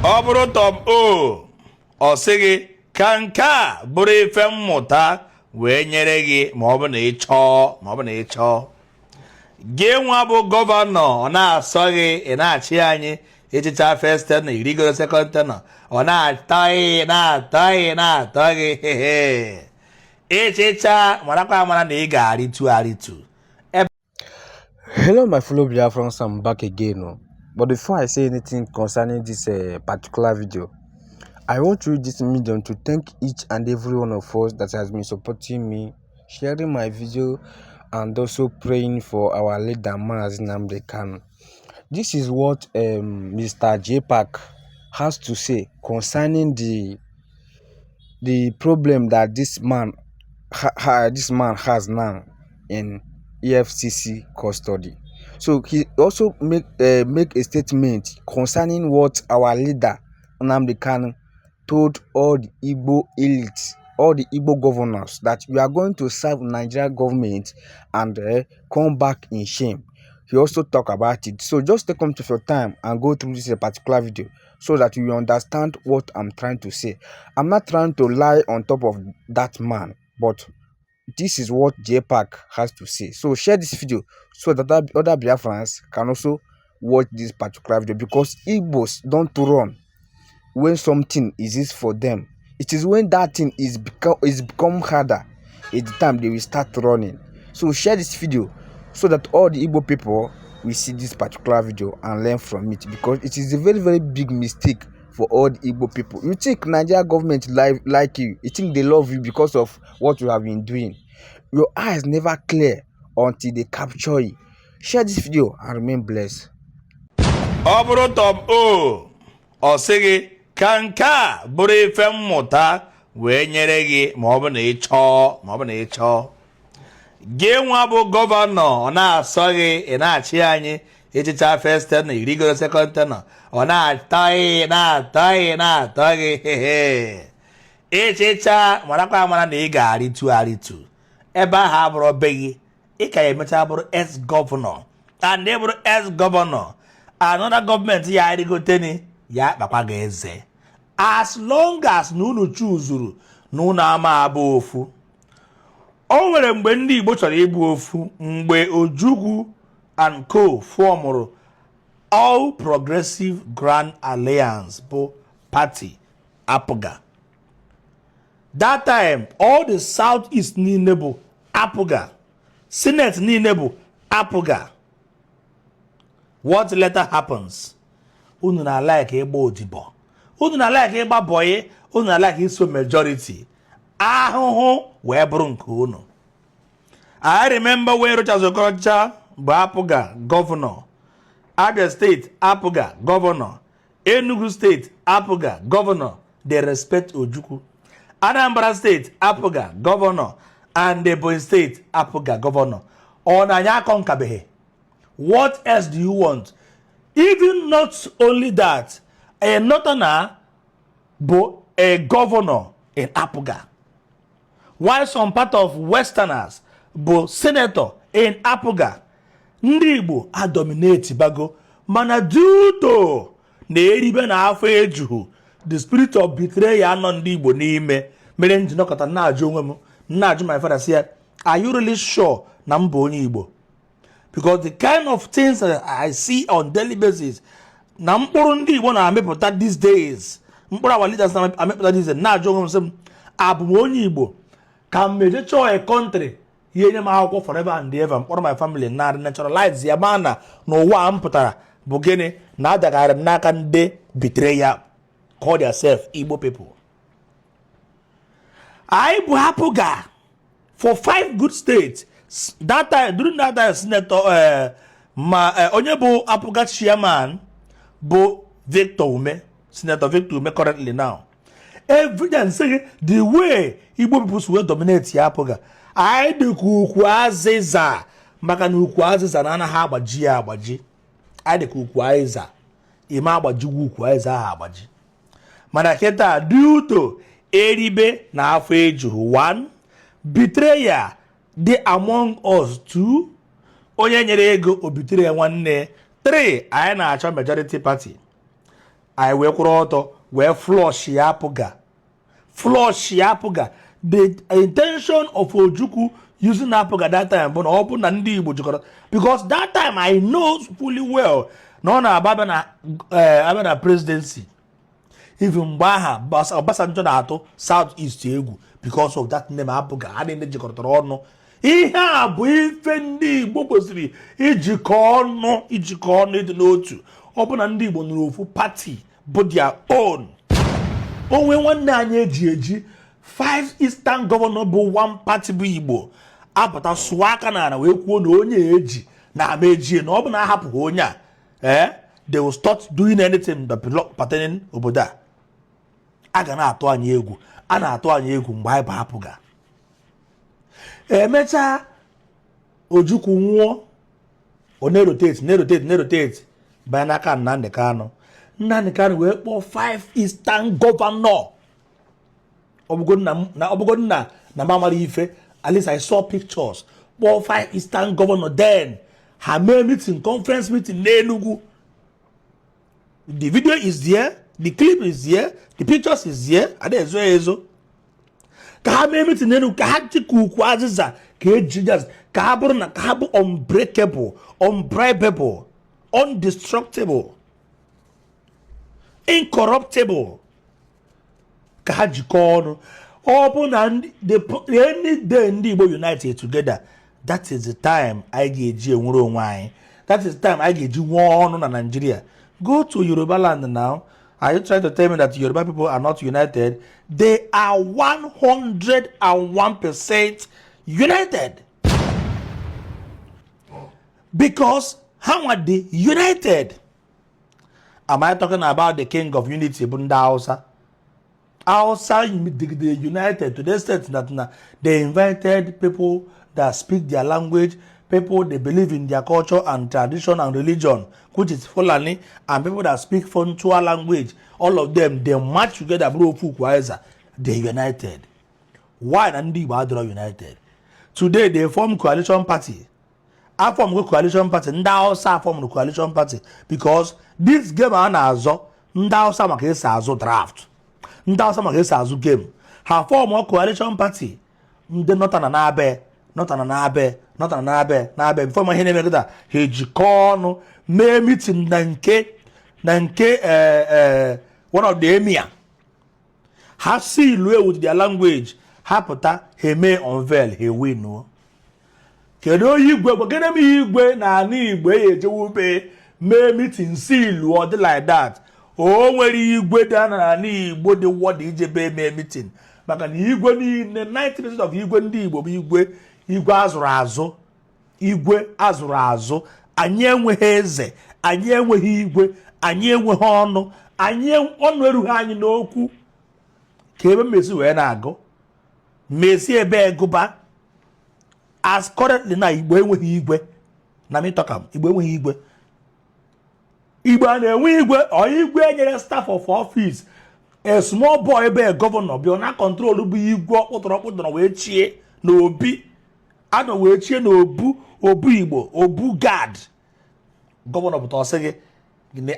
Ọ bụrụ Tom O, ọ sị gị ka nke a bụrụ ife mmụta wee nyere gị, ma ọ bụ na ị chọọ, ma ọ bụ na ị chọọ. Gị nwa bụ governor, ọ na-asọ gị, ị na-achị anyị. Ịchịcha first tenure, irigoro second tenure, ọ na-atọ gị, na-atọ gị, na-atọ gị. Ịchịcha, marakwa amara na ị ga-arịtu arịtu. Hello, my fellow Biafrans, I'm back again. Oh. But before I say anything concerning this particular video, I want to use this medium to thank each and every one of us that has been supporting me, sharing my video, and also praying for our leader, Mazi Nnamdi Kanu. This is what Mr. J Park has to say concerning the problem that this man has now in EFCC custody. So he also make a statement concerning what our leader Nnamdi Kanu told all the Igbo elites, all the Igbo governors, that we are going to serve Nigeria government and come back in shame. He also talk about it. So just take of your time and go through this particular video so that you understand what I'm trying to say. I'm not trying to lie on top of that man, but this is what JPAC has to say. So share this video so that other Biafrans can also watch this particular video, because Igbos don't run when something exists for them. It is when that thing is become harder is the time they will start running. So share this video so that all the Igbo people will see this particular video and learn from it, because it is a very, very big mistake for all the Igbo people. You think Nigeria government like you? You think they love you because of what you have been doing? Your eyes never clear until they capture you. Share this video and remain blessed. Ọ bụrụ Tom O, ọ sị gị ka nke a bụrụ ife mmụta wee nyere gị, ma ọ bụ na ị chọọ, ma ọ bụ na ị chọọ. Gị nwa bụ governor, ọ na-asọ gị, ị na-achị anyị. Ịchịcha first tenure, irigoro second tenure, ọ na-atọ gị, na-atọ gị, na-atọ gị. Ịchịcha, marakwa amara na ị ga-arịtu arịtu. Ebe ahụ abụrụ be gị. Ị ka ya emecha bụrụ ex governor, and ị bụrụ ex governor, another gọọmenti ya arịgoteni ya akpakwa gị eze, as long as na unu chuzuru na unu ama abụ ofu. O nwere mgbe ndị Igbo chọrọ ịbụ ofu, mgbe Ojukwu and co formụrụ All Progressive Grand Alliance, bụ party APGA. That time, all the South East niile bụ APGA, Senate niile bụ APGA. What later happens? Unu na like ịgba odibo, unu na like ịgba boyi, unu na like iso majority. Ahụhụ wee bụrụ nke unu. I remember when Rochas Okorocha bụ APGA governor, Abia State APGA governor, Enugu State APGA governor. They respect Ojukwu. Anambra State APGA governor and Ebonyi State APGA governor. Ọ na anyị akọ nkabeghị? What else do you want? Even not only that, a northerner bụ a governor in APGA, while some part of westerners bụ senator in APGA. Ndị Igbo adominate bago, mana due to na eribe na afọ ejuhu, the spirit of betrayal nọ ndị Igbo n'ime, mere m ji nọkọta na-ajụ onwe m, na-ajụ my father, sị ya, "Are you really sure na m bụ onye Igbo?" Because the kind of things that I see on daily basis, na mkpụrụ ndị Igbo na-amịpụta these days, mkpụrụ our leaders na-amịpụta these days, na-ajụ onwe m sị m, abụ m onye Igbo, ka m meje chọọ a country ihe nye m akwụkwọ forever and ever, mkpọrọ my family na naturalize ya, ma na n'ụwa m pụtara bụ gịnị na adagharị m n'aka ndị betrayal call themselves Igbo people. Anyị bụ APGA for five good states that time. During that time, senator ma onye bụ APGA chairman bụ Victor Umeh, Senator Victor Umeh currently now. Evidence gị, the way Igbo people si wee dominate ya APGA, anyị dịka ukwu azịza, maka na ukwu azịza na anaghị agbaji ya agbaji. Anyị dịka ukwu azịza, ime agbajigwa ukwu azịza ahụ agbaji. Mana kịta, due to eribe na afọ ejuhu, one, betrayal dị among us, two, onye nyere ego o bitere ya nwanne, three, anyị na-achọ majority party. Anyị wee kwụrụ ọtọ wee flush ya APGA, flush ya APGA. The intention of Ojukwu using APGA that time bụ na ọ bụ na ndị Igbo jikọrọ, because that time I know fully well na ọ na-aba abịa na abịa na presidency. Even mgbe aha Obasanjo na-atụ South East egwu because of that name APGA. Ha niile jikọtara ọnụ. Ihe a bụ ife ndị Igbo kwesịrị ijikọ ọnụ, ijikọ ọnụ, ịdị n'otu. Ọ bụ na ndị Igbo nụrụ ofu party bụ their own onwe. Nwanne anyị eji eji five eastern governor bụ one party bụ Igbo apụta sụọ aka n'ala wee kwuo na onye eji na ama ejie na ọ bụ na ahapụghị onye a, they will start doing anything that pertaining obodo a. A ga na-atụ anyị egwu, a na-atụ anyị egwu mgbe anyị bụ APGA. Emechaa, Ojukwu nwụọ, ọ na-erotate, na-erotate, na-erotate banye n'aka Nnamdi Kanu. Nnamdi Kanu wee kpọọ five eastern governor. Ọ bụgo nna na m amara ife, at least I saw pictures. Kpọọ five eastern governor, then ha mee meeting, conference meeting n'Enugu. The video is there, the clip is there, the pictures is there. Ada ezo ezo ka ha mee meeting n'Enugu, ka ha chịkọ ukwu azịza ka eji just ka ha bụrụ na ka ha bụ unbreakable, unbribable, undestructible, incorruptible, ka ha jikọọ ọnụ. Ọ bụ na any day ndị Igbo united together, that is the time anyị ga-eji enwere onwe anyị. That is the time anyị ga-eji nwee ọnụ na Nigeria. Go to Yoruba land now. Are you trying to tell me that Yoruba people are not united? They are 101% united, because ha nwa dị united. Am I talking about the king of unity bụ ndị Hausa? Hausa dịgide united to the extent that na they invited people that speak their language, people they believe in their culture and tradition and religion, which is Fulani, and people that speak Funtua language. All of them, they march together, bụrụ ofu ukwu Hausa. They united. Why na ndị Igbo adịrọ united? Today they form coalition party. Aform coalition party. Ndị Hausa aform coalition party because this game a na-azọ, ndị Hausa maka esi azụ draft, ndị Hausa maka esi azụ game. Ha form coalition party. Ndị nọtana na-abịa, nọtana na-abịa, nọtana na-abịa, na-abịa before ma ihe na-eme kịta, ha ejikọọ ọnụ mee meeting na nke one of the emir. Ha seal with their language, ha pụta, ha eme unveil, ha winuo. Kedu onye igwe gwagere m igwe na ala Igbo e ejewube mee meeting seal ọ dị like that? O nwere igwe dị n'ala Igbo dị wọdụ ijebe mee meeting? Maka na igwe niile, 90% of igwe ndị Igbo bụ igwe, igwe azụrụ azụ, igwe azụrụ azụ. Anyị enweghị eze, anyị enweghị igwe, anyị enweghị ọnụ, anyị ọnụ erughị anyị n'okwu. Ka ebe mmesi wee na-agụ mmesi ebe gụba. As currently na Igbo enweghị igwe na mitọkam. Igbo enweghị igwe. Igbo a na-enwe igwe, ọ igwe nyere staff of office, a small boy ebe governor bịa na control bụ igwe ọkpụtọrọ ọkpụtọrọ wee chie na obi anọ wee chie na obu obu Igbo obu guard. Governor pụta, ọsị gị,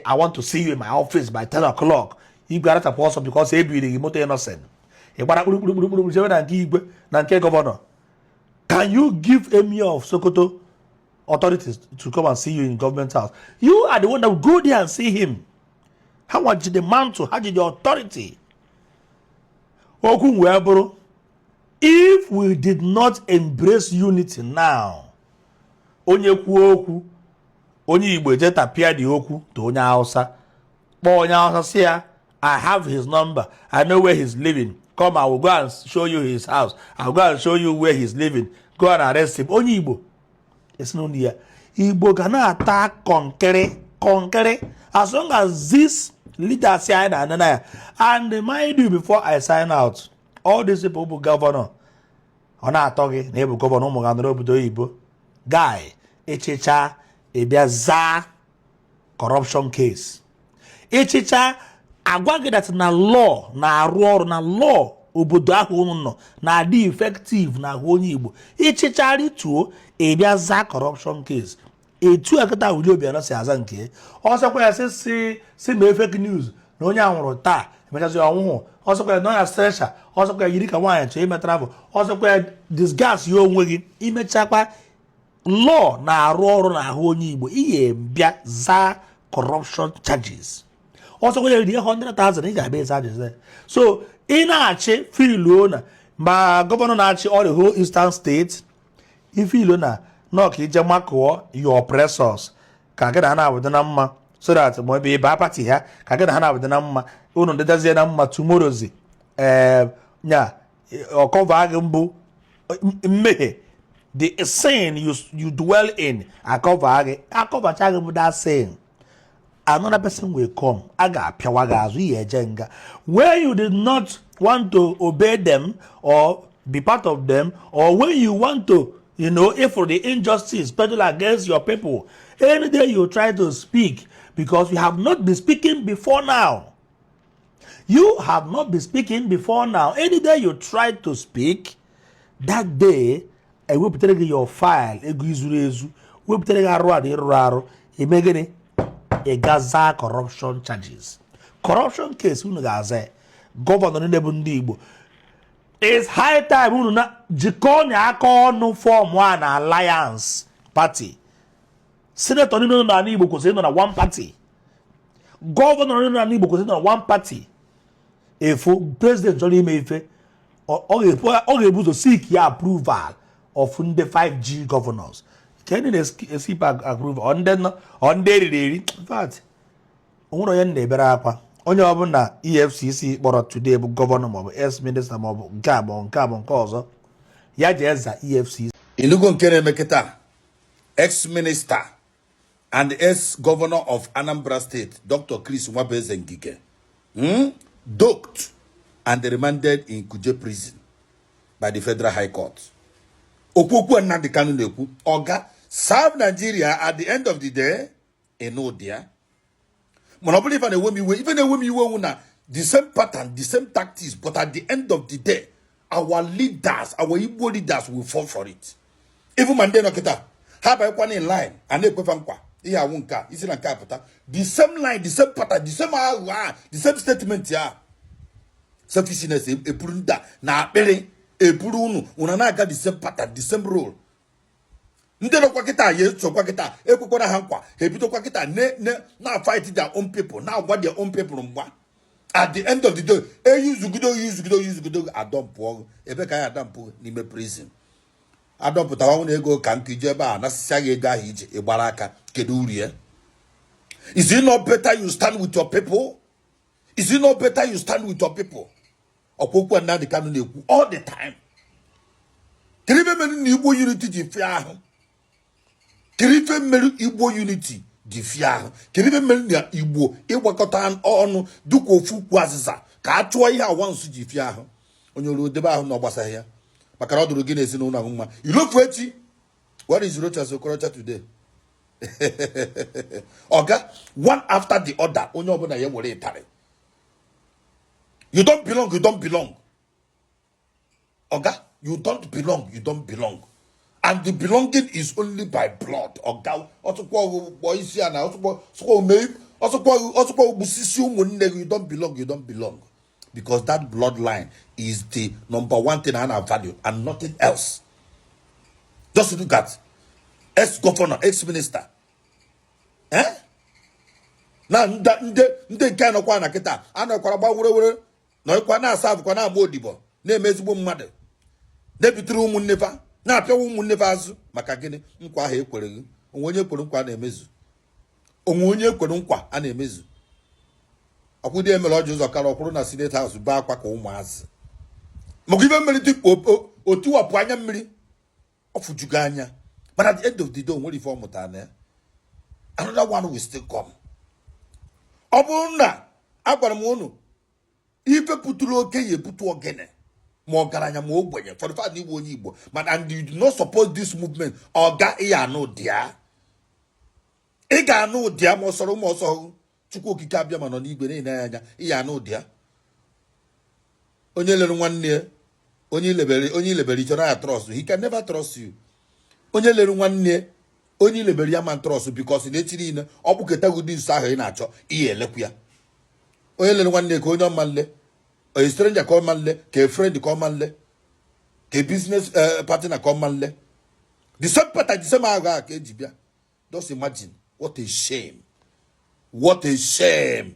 "I want to see you in my office by 10 o'clock." Igwe arachapụ ọsọ because ebiri gị moto Innoson, ị gbara kpurukpurukpurukpuru jebe na nke igwe, na nke governor. Can you give Emir of Sokoto authorities to come and see you in government house? You are the one that will go there and see him. Ha nwa ji the mantle, ha ji the authority. Okwu wee bụrụ, if we did not embrace unity now, onye kwuo okwu, onye Igbo eje tapịa dị okwu to onye Hausa, kpọọ onye Hausa si ya, "I have his number. I know where he's living. Come, I will go and show you his house. I will go and show you where he's living. Go and arrest him." Onye Igbo esinụlọ ya, Igbo ga na-ata kọnkịrị kọnkịrị as long as this leaders anyị na-anana ya. And mind you, before I sign out, all these people bụ governor, ọ na-atọ gị na ịbụ governor, ụmụ ga nọrọ obodo oyibo. Guy, echicha ịbịa zaa corruption case, echicha agwa gị that na law na-arụ ọrụ na law obodo ahụ unu nọ na-adị effective na ahụ onye Igbo. Ịchịcha rituo, ịbịa zaa corruption case. Etu a kịta Willie Obianọ si aza nke ọ sịkwa ya, sị si si mee fake news. Na onye a nwụrụ taa, emechazi ọnwụhụ. Ọsọkwa ya nọ na stretcher, ọsọkwa ya yiri ka nwaanyị chọọ ime travel, ọsọkwa ya disguise ya onwe gị, imechakwa, law na-arụ ọrụ n'ahụ onye Igbo. Ihe bịa zaa corruption charges, ọsọkwa ya rie 100,000, ị ga-abịa ịza ajụjụ. So ị na-achị filuo na ma governor na-achị all the whole Eastern State, ifilu na nọ ka ije makụọ your oppressors ka gị na ha na-abụdị na mma, so that ma ebe ịba party ha ka gị na ha na-abụdị na mma, unu dịdazie na mma tomorrowzi, ee, nya ọkọva gị mbụ mmehie, the sin you dwell in, akọva gị, akọvacha gị bụ that sin, another person will come, a ga-apịawa gị azụ, ihe eje nga. When you did not want to obey them or be part of them, or when you want to, if for the injustice peddled against your people, any day you try to speak, because you have not been speaking before now, you have not been speaking before now, any day you try to speak, that day ewepụtara gị your file, ego izuru ezu, wepụtara gị arụ a na ịrụrụ arụ, eme gịnị? Ị ga zaa corruption charges, corruption case. Unu ga-aza ya. Governor niile bụ ndị Igbo, it's high time unu na jikọọ na aka ọnụ, form a na alliance party. Senator niile nọ n'ala Igbo kwesịrị ịnọ na one party. Governor niile nọ n'ala Igbo kwesịrị ịnọ na one party. Efu president chọrọ ime ife, ọ ga-ebu ụzọ seek ya approval of ndị 5G governors. Nke ndị na-eseek approval, ọ ndị ọ ndị eriri eri. In fact, o nwere onye m na-ebere akwa. Onye ọbụla EFCC kpọrọ today bụ governor maọbụ ex minister maọbụ nke a maọbụ nke a bụ nke ọzọ, ya jee za EFCC. Inugo nke na-eme kịta. Ex-minister and ex-governor of Anambra State, Dr. Chris Nwabueze Ngige, Docked and remanded in Kuje Prison by the Federal High Court. Okwu okwu Nnamdi Kanu na-ekwu, oga, serve Nigeria. At the end of the day, ịnụ ụdị ya. Mana ọ bụrụ ife na-ewe m iwe, ife na-ewe m iwe wụ na the same pattern, the same tactics, but at the end of the day, our leaders, our Igbo leaders, will fall for it. Even ma ndị nọ kịta, ha banyekwana in line a na-ekwefa nkwa ihe awụ nke a isi na nke a pụta, the same line, the same pattern, the same aghụghọ a, the same statement ya. Selfishness eburu ndị a na akpịrị eburu unu, unu na-aga the same pattern, the same role. Ndị nọkwa kịta ya esokwa kịta, ekwekwana ha nkwa, ha ebidokwa kịta na fight their own people, na-agwa their own people mgba. At the end of the day, eyuzugido, yuzugido, yuzugido, adọmpụọ. Ebe ka anyị adampụ? N'ime prison. Adọpụtawa nwụ na ego ka nkụ ije ebe a nasịsịa gị ego ahụ ije ịgbara aka. Kedu uru ya? Is it not better you stand with your people? Is it not better you stand with your people? Ọkwa okwu a Nnamdi Kanu na-ekwu all the time. Kedu ife mere na Igbo unity ji fịa ahụ? Kedu ife mere Igbo unity ji fịa ahụ? Kedu ife mere na Igbo ịgbakọta ọnụ dịka ofu ukwu azịza ka a chụọ ihe awansu ji fịa ahụ? Onye oru debe ahụ na ọ gbasaghị ya, maka na ọ dụrụ gị na ezinụlọ ahụ mma. Ilofu echi, what is Rochas Okorocha today? Oga, one after the other, onye ọbụla ya were ịtarị. You don't belong, you don't belong. Oga, you don't belong, you don't belong. And the belonging is only by blood. Oga, ọtụkwa kpọọ isi a na ọtụkwa ọtụkwa ọtụkwa gbusisi ụmụnne gị. You don't belong, you don't belong. Because that bloodline is the number one thing I na value and nothing else. Just look at ex-governor, ex-minister. Eh? Na ndị nke anọkwa na kịta anọkwara gba were were nọkwa na-asa afụkwa, na-agba odibo, na-eme ezigbo mmadụ, na-ebitere ụmụnne fa, na-apịawa ụmụnne fa azụ. Maka gịnị? Nkwa ahụ ekwere gị. Onwe onye ekwere nkwa a na-emezu? Onwe onye ekwere nkwa a na-emezu? Ọkwụdị emere ọjị ụzọ kara ọkwụrụ na Senate House bee akwa ka ụmụazị maka ife mmiri dịkpa otiwapụ anya mmiri ọ fụjugo anya. But at the end of the day, o nwere ife ọ mụtara na ya. Another one will still come. Ọ bụrụ na agwara m unu, ife pụtụrụ oke ya ebutu ogene, ma ọgaranya ma ogbenye, for the fact na igbo onye Igbo mana and you do not support this movement, ọga, ị anụ ụdị ya, ị ga-anụ ụdị ya. Ma ọ sọrọ ụmụ ọsọ, Chukwu Okike abịa ma nọ n'igwe na-ene ya anya, ị ya anụ ụdị ya. Onye lere nwanne ya, onye ilebere, onye ilebere ịchọrọ ya trust, he can never trust you. Onye lere nwanne ya, onye ilebere ya ma trust, because na echi niile ọ kpụketa gị ụdị nso ahụ ị na-achọ ihe elekwu ya. Onye lere nwanne ka onye ọma nle, a stranger ka ọma nle, ka a friend ka ọma nle, ka a business partner ka ọma nle. The same pattern, the same agha ka eji bịa. Just imagine, what a shame, what a shame.